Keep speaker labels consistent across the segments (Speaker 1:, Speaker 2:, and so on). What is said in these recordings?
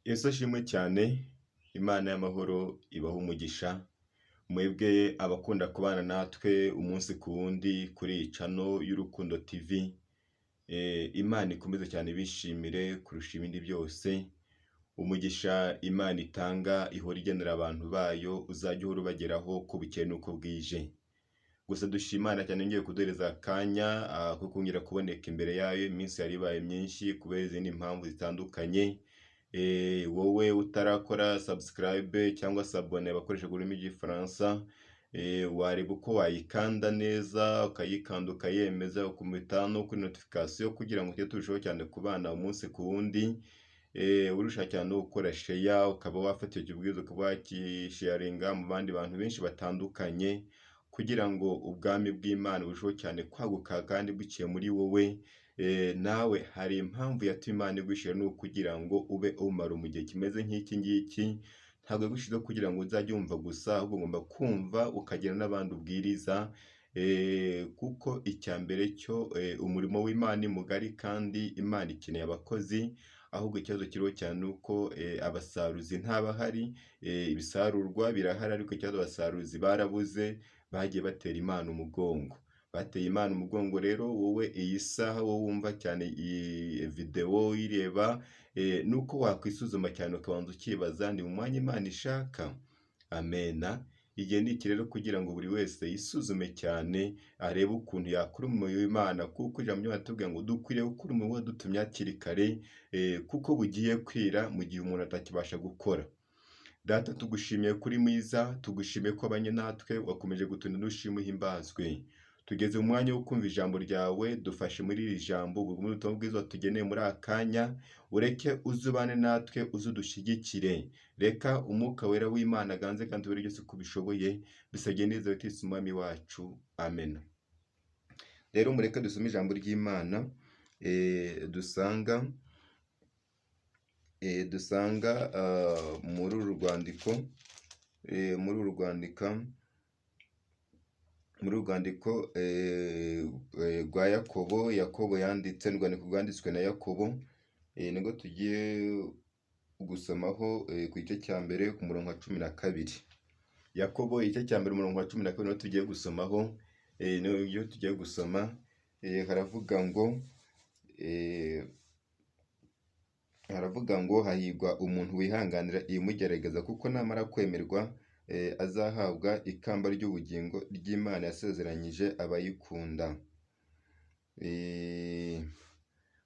Speaker 1: Yesu ashimwe cyane, Imana y'amahoro ibahe umugisha, mwebwe abakunda kubana natwe umunsi ku wundi kuri iyi channel y'Urukundo TV, Imana ikomeze cyane ibishimire kurusha ibindi byose, umugisha Imana itanga ihora igenera abantu bayo uzajya uhora ubageraho uko bukeye n'uko bwije. Gusa dushima Imana cyane yongeye kuduhereza akanya ko kongera kuboneka imbere yayo, iminsi yari ibaye myinshi kubera izindi mpamvu zitandukanye. Wowe utarakora subscribe cyangwa s'abonner abakoresha ururimi rw'Igifaransa, wareba uko wayikanda neza, ukayikanda ukayemeza, ukumita no kuri notification kugira ngo tujye turushaho cyane kubana umunsi ku wundi. Urusha cyane no gukora share, ukaba wafata icyo kibwirizwa ukaba wakisharinga mu bandi bantu benshi batandukanye, kugira ngo ubwami bw'Imana burusheho cyane kwaguka kandi buciye muri wowe. Nawe hari impamvu yatumye Imana igushyira ni ukugira ngo ube umumaro mu gihe kimeze nk'iki ngiki, ntabwo yagushyizeho kugira ngo uzajye wumva gusa, ahubwo ugomba kumva ukagira n'abandi ubwiriza, kuko icya mbere cyo umurimo w'Imana ni mugari kandi Imana ikeneye abakozi, ahubwo ikibazo kiriho cyane ni uko abasaruzi ntabahari, ibisarurwa birahari ariko ikibazo abasaruzi barabuze, bagiye batera Imana umugongo. Bateye Imana umugongo rero wowe iyi saha wowe wumva cyane iyi videwo uyireba, ni uko wakwisuzuma cyane ukabanza ukibaza ni mu mwanya Imana ishaka? Amena. Igihe ni iki rero kugira ngo buri wese yisuzume cyane arebe ukuntu yakora umurimo w'Imana, kuko ijambo ry'Imana riratubwira ngo dukwiriye gukora umurimo wadutumye hakiri kare, kuko bugiye kwira mu gihe umuntu atakibasha gukora. Data tugushimiye kuri mwiza, tugushimiye ko wabanye natwe, wakomeje gutinda ushimwe uhimbazwe. Tugeze mu mwanya wo kumva ijambo ryawe, dufashe muri iri jambo, ubutumwa bwiza watugeneye muri aka kanya, ureke uze ubane natwe, uze udushyigikire. Reka umwuka wera w'Imana aganze kandi ubere byose uko ubishoboye, bisabye neza Kristo umwami wacu, amen. Rero mureke dusome ijambo ry'Imana dusanga muri uru rwandiko muri uru rwandiko muri uru rwandiko rwa Yakobo, Yakobo yanditse, ni urwandiko rwanditswe na Yakobo, nibwo tugiye gusomaho ku gice cya mbere ku murongo wa 12. Yakobo igice cya mbere umurongo wa 12 niwo tugiye gusomaho, niyo tugiye gusoma, haravuga ngo hahirwa umuntu wihanganira ibimugerageza, kuko namara kwemerwa azahabwa ikamba ry'ubugingo ry'Imana yasezeranyije abayikunda.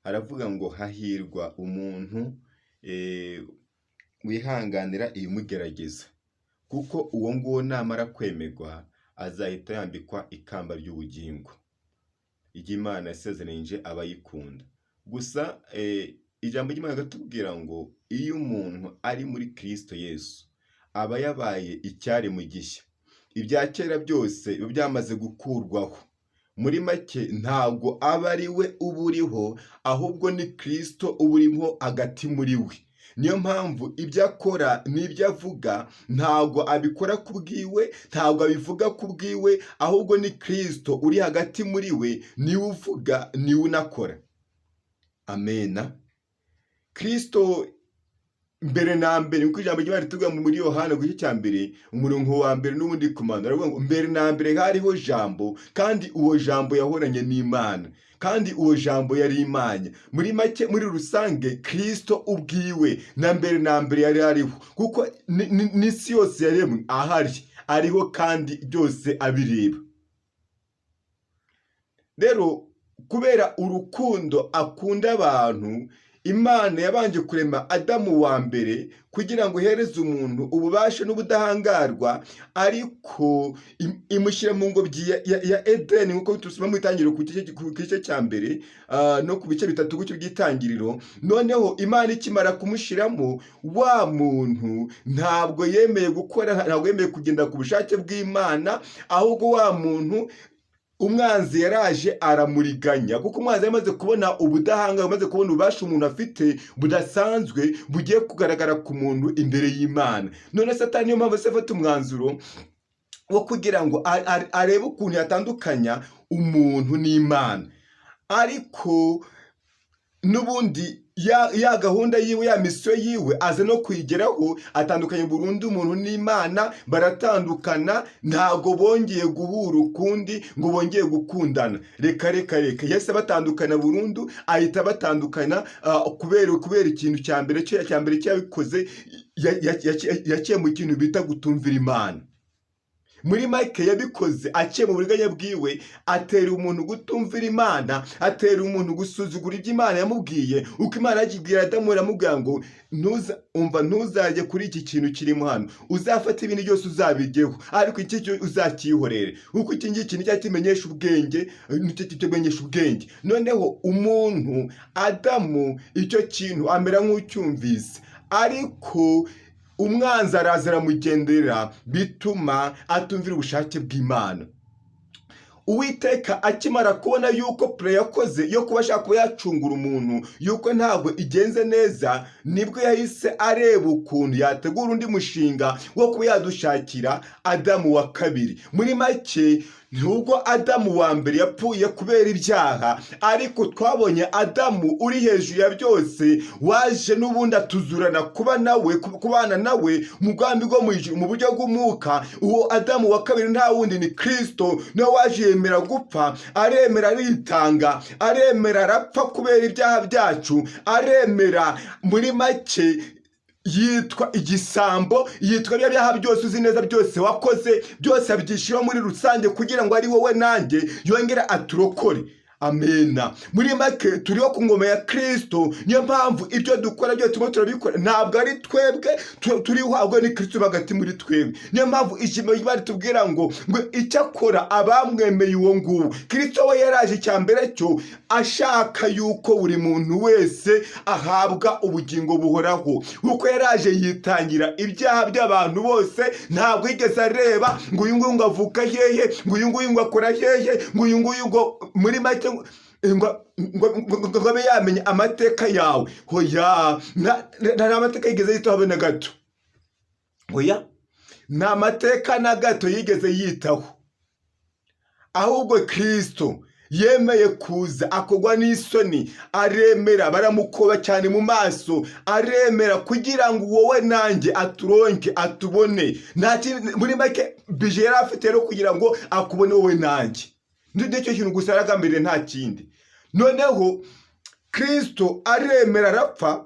Speaker 1: Haravuga ngo hahirwa umuntu wihanganira ibimugerageza, kuko uwo nguwo namara kwemerwa azahita yambikwa ikamba ry'ubugingo ry'Imana yasezeranyije abayikunda. Gusa ijambo ry'Imana riratubwira ngo iyo umuntu ari muri Kristo Yesu aba yabaye icyaremwe gishya, ibya kera byose biba byamaze gukurwaho. Muri make ntabwo aba ari we uba uriho, ahubwo ni Kristo uba urimo hagati muri we. Niyo mpamvu ibyo akora n'ibyo avuga ntabwo abikora ku bwiwe, ntabwo abivuga ku bwiwe, ahubwo ni Kristo uri hagati muri we, niwe uvuga, niwe unakora. Amena. Kristo mbere na mbere, nkuko ijambo ry'Imana ritubwira muri Yohana ku gice cya mbere umurongo wa mbere n'ubundi kumanura, aravuga ngo mbere na mbere hariho Jambo, kandi uwo Jambo yahoranye n'Imana, kandi uwo Jambo yari Imana. Muri make, muri rusange, Kristo ubwiwe na mbere na mbere yari ariho, kuko n'isi yose yaremwe ahari, ariho kandi byose abireba. Rero kubera urukundo akunda abantu, Imana yabanje kurema Adamu wa mbere kugira ngo ihereze umuntu ububasha n'ubudahangarwa, ariko imushyira mu ngobyi ya Edeni, nk'uko tusoma mu itangiriro ku gice cya mbere no ku bice bitatu gutyo by'itangiriro. Noneho Imana ikimara kumushyiramo, wa muntu ntabwo yemeye gukora, ntabwo yemeye kugenda ku bushake bw'Imana, ahubwo wa muntu umwanzi yaraje aramuriganya, kuko umwanzi yamaze kubona ubudahangarwa, amaze kubona ububasha umuntu afite budasanzwe bugiye kugaragara ku muntu imbere y'Imana. None Satani niyo mpamvu se afata umwanzuro wo kugira ngo arebe ukuntu yatandukanya umuntu n'Imana, ariko n'ubundi Ya gahunda yiwe, ya mission yiwe, aza no kuyigeraho, atandukanye burundu umuntu n'Imana, baratandukana, ntabwo bongeye guhura ukundi ngo bongeye gukundana. Reka, reka, reka, yahise batandukana burundu, ahita batandukana kubera ikintu cya mbere cyo cya mbere cyabikoze, yaciye mu kintu bita gutumvira Imana. Muri make, yabikoze aciye mu buriganya bwiwe, atera umuntu gutumvira Imana, atera umuntu gusuzugura ibyo Imana yamubwiye. Uko Imana yakibwira Adamu, iramubwira ngo: "Ntuza, umva, ntuzajye kuri iki kintu kirimo hano, uzafate ibindi byose uzabijyeho, ariko iki cyo uzakihorere, kuko iki ngiki nicyo kimenyesha ubwenge, nicyo kimenyesha ubwenge." Noneho umuntu Adamu icyo kintu amera nk'ucyumvise, ariko umwanzi araza aramugendera, bituma atumvira ubushake bw'Imana. Uwiteka akimara kubona yuko plan yakoze yo kuba ashaka kuba yacungura umuntu, yuko ntabwo igenze neza, nibwo yahise areba ukuntu yategura undi mushinga wo kuba yadushakira Adamu wa kabiri. Muri make, nubwo Adamu wa mbere yapfuye kubera ibyaha, ariko twabonye Adamu uri hejuru ya byose waje n'ubundi atuzurana kuba nawe, kubana nawe mu bwami bwo mu ijuru mu buryo bw'umwuka. Uwo Adamu wa kabiri nta wundi, ni Kirisito. Niwe waje yemera gupfa, aremera aritanga, aremera arapfa kubera ibyaha byacu, aremera, muri make yitwa igisambo, yitwa bya byaha byose uzi neza, byose wakoze, byose abyishyiraho muri rusange kugira ngo ari wowe nanjye yongere aturokore. Amena. Muri make, turiho ku ngoma ya Kirisito. Niyo mpamvu ibyo dukora byose turimo turabikora, ntabwo ari twebwe turiho, ahubwo ni Kirisito hagati muri twebwe. Niyo mpamvu ijambo ritubwira ngo icyakora abamwemeye uwo nguwo Kirisito, we yaraje icya mbere cyo ashaka yuko buri muntu wese ahabwa ubugingo buhoraho, kuko yaraje yitangira ibyaha by'abantu bose. Ntabwo yigeze areba ngo uyu nguyu ngo avuka hehe, ngo uyu nguyu ngo akora hehe, ngo uyu nguyu ngo, muri make, ngo abe yamenya amateka yawe. Hoya, nta mateka yigeze yitaho habe na gato. Hoya, nta mateka na gato yigeze yitaho, ahubwo Kirisito yemeye kuza akogwa n'isoni, aremera baramukoba cyane mu maso, aremera kugira ngo wowe nanjye aturonke, atubone. Nta kindi, muri make bije yari afite rero kugira ngo akubone wowe nanjye, nicyo kintu gusa yaragambiriye, nta kindi. Noneho Kirisito aremera arapfa,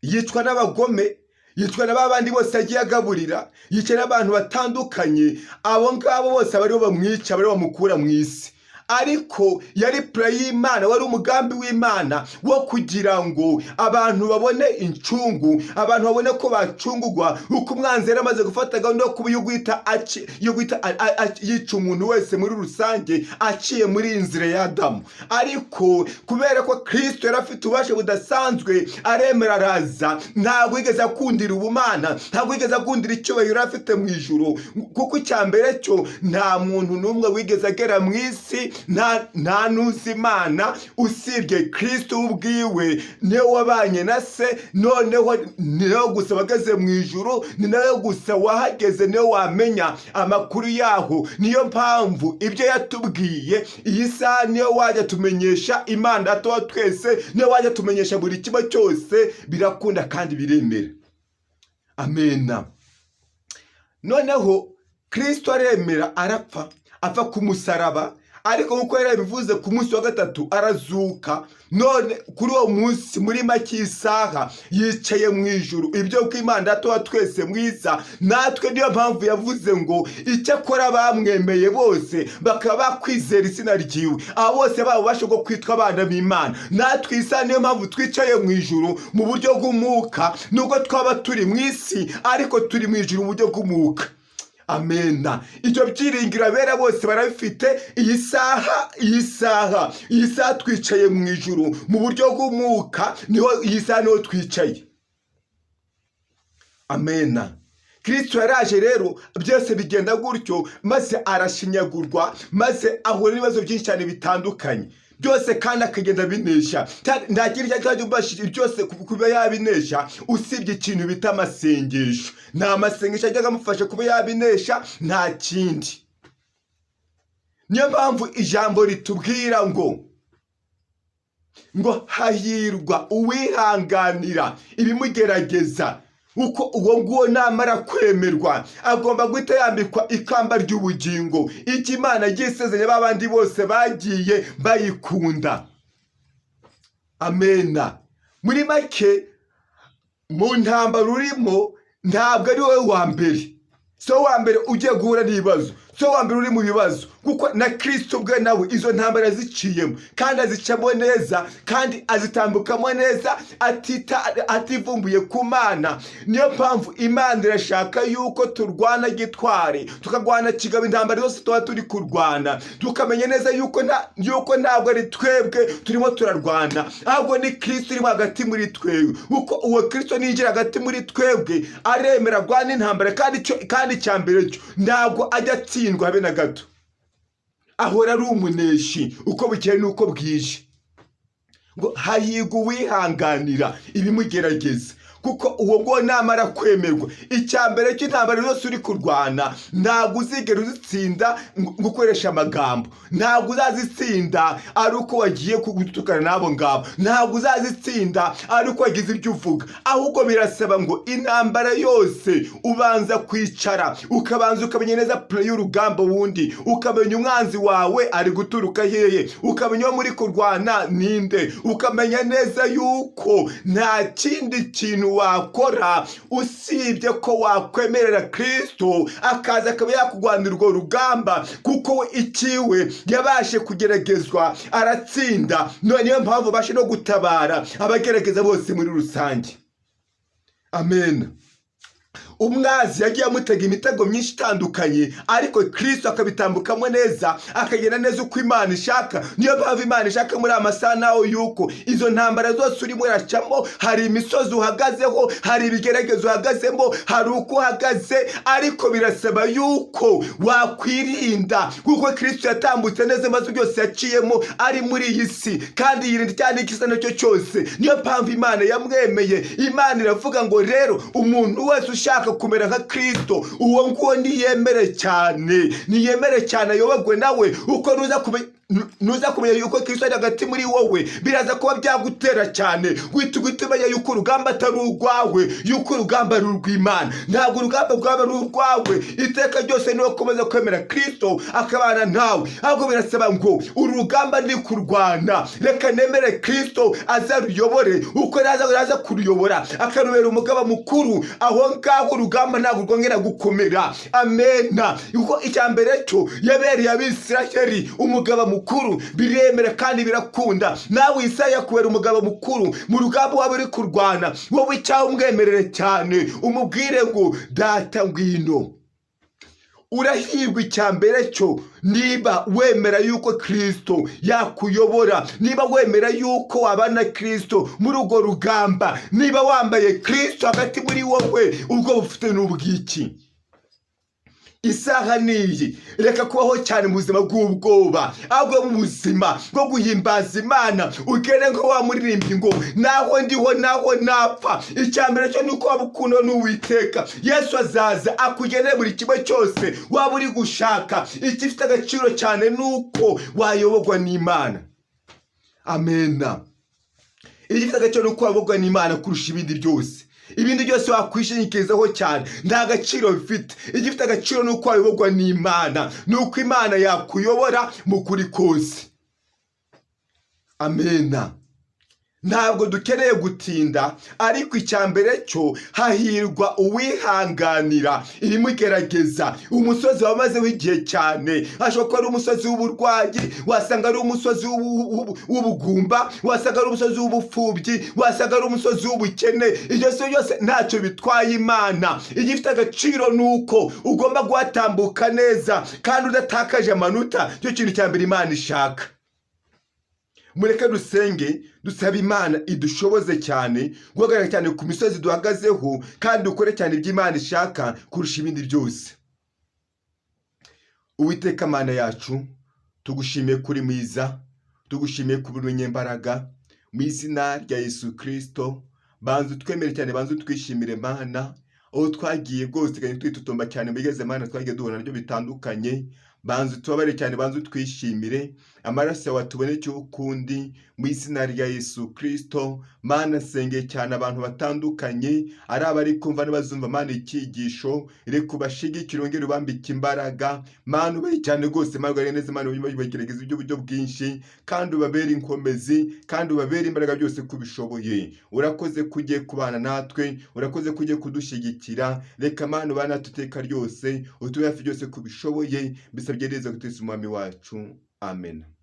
Speaker 1: yicwa n'abagome, yicwa na ba bandi bose yagiye agaburira, yica n'abantu batandukanye. Abo ngabo bose aba aribo bamwica, aba aribo bamukura mu isi. Ariko yari plan y'Imana, wari umugambi w'Imana wo kugira ngo abantu babone incungu, abantu babone ko bacungurwa, kuko umwanzi yari amaze gufata gahunda yo kuba yo guhita yica umuntu wese muri rusange aciye muri iyi nzira ya Adamu. Ariko kubera ko Kirisito yari afite ububasha budasanzwe, aremera araza. Ntabwo yigeze akundira ubumana, ntabwo yigeze akundira icyubahiro yari afite mu ijuru, kuko icya mbere cyo nta muntu n'umwe wigeze agera mu isi, nta n'uzi Imana usibye Kirisito ubwiwe, niwe wabanye na Se. Noneho niwe gusa wageze mu ijuru, ni nawe gusa wahageze, niwe wamenya amakuru yaho. Niyo mpamvu ibyo yatubwiye iyi saha, niyo wajya tumenyesha Imana Data wa twese, niyo wajya tumenyesha buri kimwe cyose, birakunda kandi biremera. Amena. Noneho Kirisito aremera arapfa, apfa ku musaraba, ariko nk'uko yari yabivuze, ku munsi wa gatatu arazuka. None kuri uwo munsi, muri make isaha, yicaye mu ijuru ibyo bw'Imana Data wa twese mwiza natwe. Niyo mpamvu yavuze ngo icyakora bamwemeye bose bakaba bakwizera izina ryiwe, abo bose baba ububasha bwo kwitwa abana b'Imana. Natwe isaha, niyo mpamvu twicaye mu ijuru mu buryo bw'umwuka. Nubwo twaba turi mu isi, ariko turi mu ijuru mu buryo bw'umwuka. Amena. Ibyo byiringiro abera bose barabifite. Iyi saha, iyi saha, iyi saha twicaye mu ijuru mu buryo bw'umwuka, niho iyi saha niho twicaye. Amena. Kirisito yaraje rero, byose bigenda gutyo, maze arashinyagurwa, maze ahura n'ibibazo byinshi cyane bitandukanye byose, kandi akagenda abinesha. Nta kindi cyari cyari byose kuba yabinesha usibye ikintu bita amasengesho. Nta masengesho ajyaga amufasha kuba yabinesha, nta kindi. Niyo mpamvu ijambo ritubwira ngo Ngo hahirwa uwihanganira ibimugerageza, kuko uwo nguwo namara kwemerwa agomba guhita yambikwa ikamba ry'ubugingo, icyo Imana yagiye isezeranya ba bandi bose bagiye bayikunda. Amena. Muri make, mu ntambara urimo ntabwo ari wowe wa mbere, si wowe wa mbere ugiye guhura n'ibibazo, si wowe wa mbere uri mu bibazo, kuko na Kirisito ubwe nawe izo ntambara yaziciyemo, kandi azicamo neza, kandi azitambukamo neza, ativumbuye ku Mana. Niyo mpamvu Imana irashaka yuko turwana gitwari, tukarwana kigabo intambara zose tuba turi kurwana, tukamenya neza yuko ntabwo ari twebwe turimo turarwana, ahubwo ni Kirisito urimo hagati muri twebwe, kuko uwo Kirisito ninjira hagati muri twebwe aremera arwana intambara, kandi icya mbere cyo ntabwo ajya atsindwa habe na gato, ahora ari umuneshi uko bukeye n'uko bwije. Ngo hahirwa uwihanganira ibimugerageza, kuko uwo nguwo namara kwemerwa, icya mbere cy'intambara zose uri kurwana ntabwo uzigera uzitsinda ngo ukoreshe amagambo, ntabwo uzazitsinda ari uko wagiye gutukana n'abo ngabo, ntabwo uzazitsinda ari uko wagize ibyo uvuga, ahubwo birasaba ngo intambara yose ubanza kwicara, ukabanza ukamenya neza plan y'urugamba, wundi ukamenya umwanzi wawe ari guturuka hehe, ukamenya uwo muri kurwana ninde, ukamenya neza yuko nta kindi kintu wakora usibye ko wakwemerera Kristo akaza akaba yakurwanira urwo rugamba, kuko we ikiwe yabashe kugeragezwa aratsinda. None niyo mpamvu abasha no gutabara abagerageza bose muri rusange. Amen. Umwanzi yagiye amutega imitego myinshi itandukanye, ariko Kristo akabitambukamo neza, akagenda neza uko Imana ishaka. Niyo mpamvu Imana ishaka muri aya masaha nawe yuko izo ntambara zose urimo uracamo, hari imisozi uhagazeho, hari ibigeragezo uhagazemo, hari uko uhagaze, ariko birasaba yuko wakwirinda, kuko Kristo yatambutse neza ibibazo byose yaciyemo ari muri iyi si, kandi yirinda icyaha n'igisa nacyo cyose. Niyo mpamvu Imana yamwemeye. Imana iravuga ngo rero umuntu wese ushaka kumera nka Kristo, uwo nguwo niyemere cyane, niyemere cyane ayoborwe nawe, uko nuza kumenya yuko Kristo ari hagati muri wowe, biraza kuba byagutera cyane guhita umenya yuko urugamba atari urwawe, yuko urugamba ari urw'Imana. Ntabwo urugamba rwaba ari urwawe iteka ryose niba ukomeza kwemera Kristo akabana nawe, ahubwo birasaba ngo uru rugamba ni kurwana, reka nemere Kristo azaruyobore, uko naza kuruyobora akarubera umugaba mukuru, aho ngaho urugamba ntabwo rwongera gukomera. Amena. Kuko icya mbere cyo yabereye Abisiraheli umugaba mukuru, biremera kandi birakunda. Nawe Isaya kubera umugabo mukuru mu rugamba waba uri kurwana, wowe icyaha umwemerere cyane, umubwire ngo data ngwino. Urahirwa icya mbere cyo niba wemera yuko Kristo yakuyobora, niba wemera yuko wabana Kristo muri urwo rugamba, niba wambaye Kristo hagati muri wowe, ubwo bufite n'ubwiki. Isaha niyi, reka kubaho cyane mu buzima bw'ubwoba, ahubwo mu buzima bwo guhimbaza Imana, ugere nko wa muririmbyi ngo naho ndiho naho napfa, icya mbere cyo ni uko waba ukundwa n'Uwiteka. Yesu azaza akugenere buri kimwe cyose waba uri gushaka. Igifite agaciro cyane ni uko wayoborwa n'Imana. Amena. Igifite agaciro ni uko wayoborwa n'Imana kurusha ibindi byose. Ibindi byose wakwishingikirizaho cyane nta gaciro bifite. Igifite agaciro ni uko wayoborwa n'Imana, ni uko Imana yakuyobora mu kuri kose. Amena. Ntabwo dukeneye gutinda, ariko icya mbere cyo hahirwa uwihanganira ibimugerageza. Umusozi wamazeho igihe cyane, ashobora kuba ari umusozi w'uburwayi, wasanga ari umusozi w'ubugumba, wasanga ari umusozi w'ubupfubyi, wasanga ari umusozi w'ubukene. Ibyo byose ntacyo bitwaye Imana. Igifite agaciro ni uko ugomba guhatambuka neza kandi udatakaje amanota. Icyo kintu cya mbere Imana ishaka. Mureke dusenge, dusaba Imana idushoboze cyane guhagarara cyane ku misozi duhagazeho, kandi dukore cyane ibyo Imana ishaka kurusha ibindi byose. Uwiteka Mana yacu, tugushimiye kuri mwiza, tugushimiye kuba umunyembaraga. Mu izina rya Yesu Kirisito, banza utwemere cyane, banza utwishimire Mana. Aho twagiye rwose tugenda twitotomba cyane, mugeze Mana twagiye duhura nabyo bitandukanye. Banza utubabare cyane, banza utwishimire, amaraso yawe atuboneke ukundi, mu izina rya Yesu Kristo. Mana, nsengeye cyane abantu batandukanye, ari abari kumva n'abazumva, Mana, icyigisho, reka ubashigikire, wongere ubambike imbaraga. Mana, ubahe cyane rwose, Mana, ubagirire neza, Mana, ubagerageza iby'uburyo bwinshi, kandi ubabere inkomezi, kandi ubabere imbaraga byose ko ubishoboye. Urakoze ko ugiye kubana natwe, urakoze ko ugiye kudushyigikira. Reka Mana ubane natwe iteka ryose, utube hafi byose ko ubishoboye. Mbisabye neza ko Umwami wacu, amen.